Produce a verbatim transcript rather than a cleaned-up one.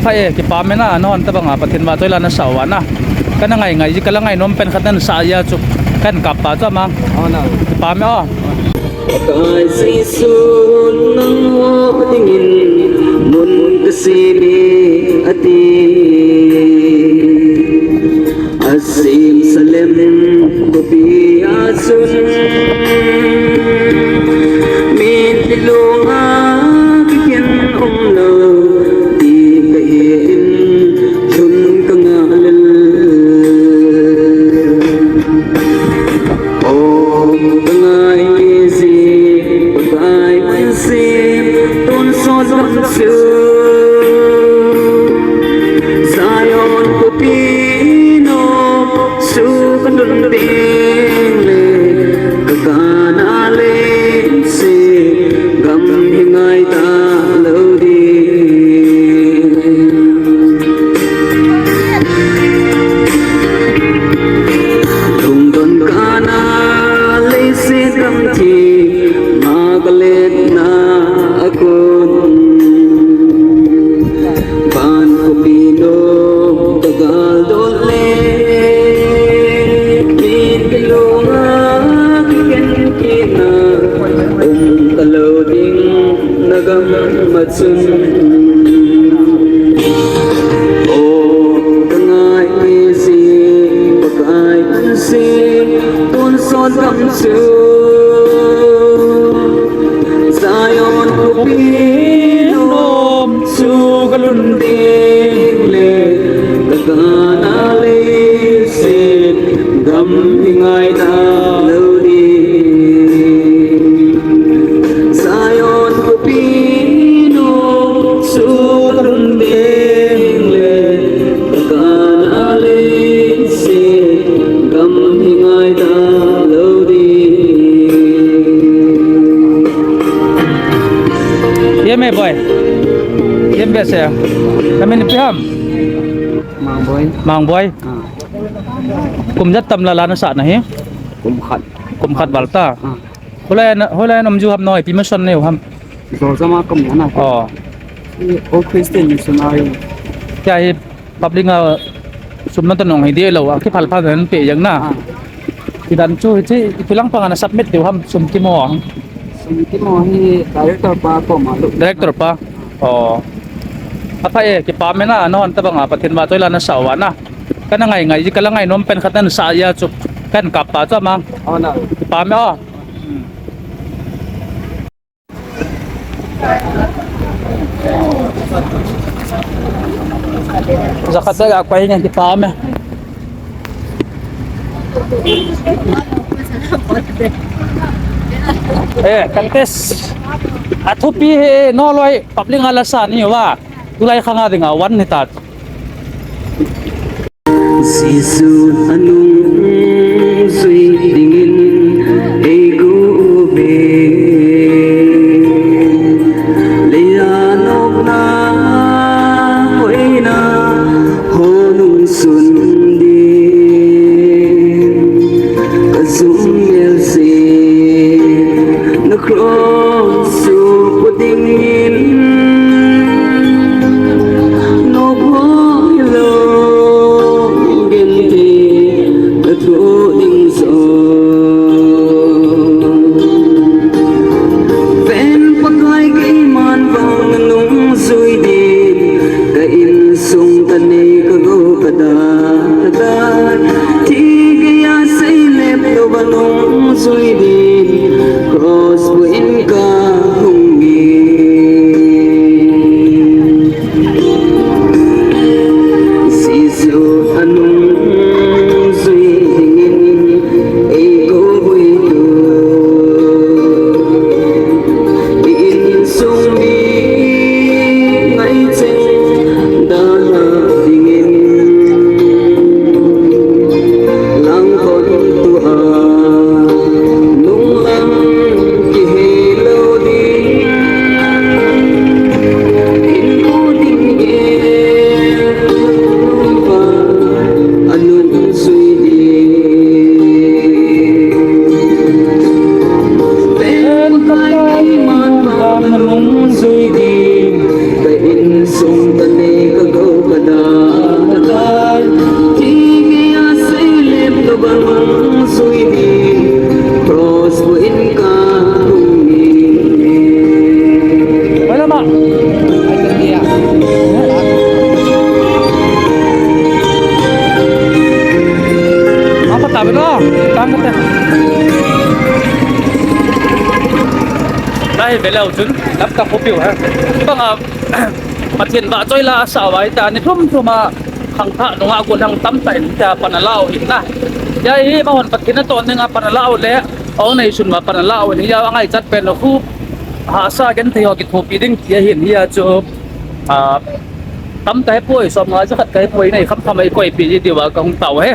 Pha e, kipa me na, nahon tabang a Pathen vahchoi la nasah uva na. Kana ngai ngai ji, kala ngainom pen khat nasah jia chu. Kan kap pa chu ama. Aw na. Kipa me o. Pakai Jesu nangho dingin mun kasem e ati. Asem Salem khopi a chun min kilunga kikhen umlou ti kahin lhun kangah lel. O kangai ji Pakai Jesu tonsot lam chu Zion khopi nom chu kalhun teng le, ka Kanaan leiset gam hi ngai talou ding. Lungdon Kanaan leiset gam thima kaletna a kon. Van khopi nom kagal dol le, min kilunga kikhen kit na, um talou ding na gam a chun. O kangai ji Pakai Jesu tonsot gam chu Zion khopi nom chu kalhun teng le, ka Kanaan leiset gam hi ngai talou ding. Zion khopi nom chu kalhun teng le, ka Kanaan leiset gam hi ngai talou ding. Em e boy. Em be se. Namin ipi ham? Mangboi. Mangboi. Ah. Kum ijat tam la la nasah na hi? Kum khat. Kum khat val ta. Ah. Hoilai na, hoilai na um jiu ham, noi ipi mission neiu ham? Zozama kum na. Oh. All Christian Missionary. Kei hi public a sum natoh nung hi dih lou a, kiphal phal nan pe jeng na. Ah. Ti dan chu hiche, ipi lang pang a na submit diu ham, sum kimo. Sum kimo hi director pa koma lou. Director pa. Oh. Apha e, kipa me na, nahon tabang a Pathen vahchoi la nasah uva na. Kana ngai ngai ji, kala ngainom pen khat nasah jia chu. Kan kap pa chu ama. Aw na. Kipa me o. Jakhat ja ga koi nge kipa me. Eh, contest. Athupi hi, noloi, public a la sa ni uva. Tulai khang a dinga one ni ta. Jesu anung jui dingin eikou uve. Leiya nopna hoina ho nungsun ding. Ka jum mel se na cross chu pu dingin. Nopna hilou genthei na thoh ding jong. Ven Pakai keiman vang na nung jui din, ka insung ka nei ka gou ka da ka da. Thi geiya seilep lou va nung jui din, cross bou in ka hung nge. Jesu anung jui dingin eikou uve tu. I insung mi ngai cheng dalha dingin langkon tua nu Hello chun, lam ka khopiu ha. Banga Pathen vahchoi la asa vai ta ni thum thum a khangthah nunga gollhang tamtah in ta pan alau hin na. Hiche hi amahon Pathen natoh dinga pan alau le, aw nei sun ma pan alau hin hiya angaichat pen lo khu. Hahsa genthei ho kithopi ding ti ahin hiya chu. A, tamtah hepoi, som nga jakhat ka hepoi nei kham kham a ikoipi ji diuva kahung tao e.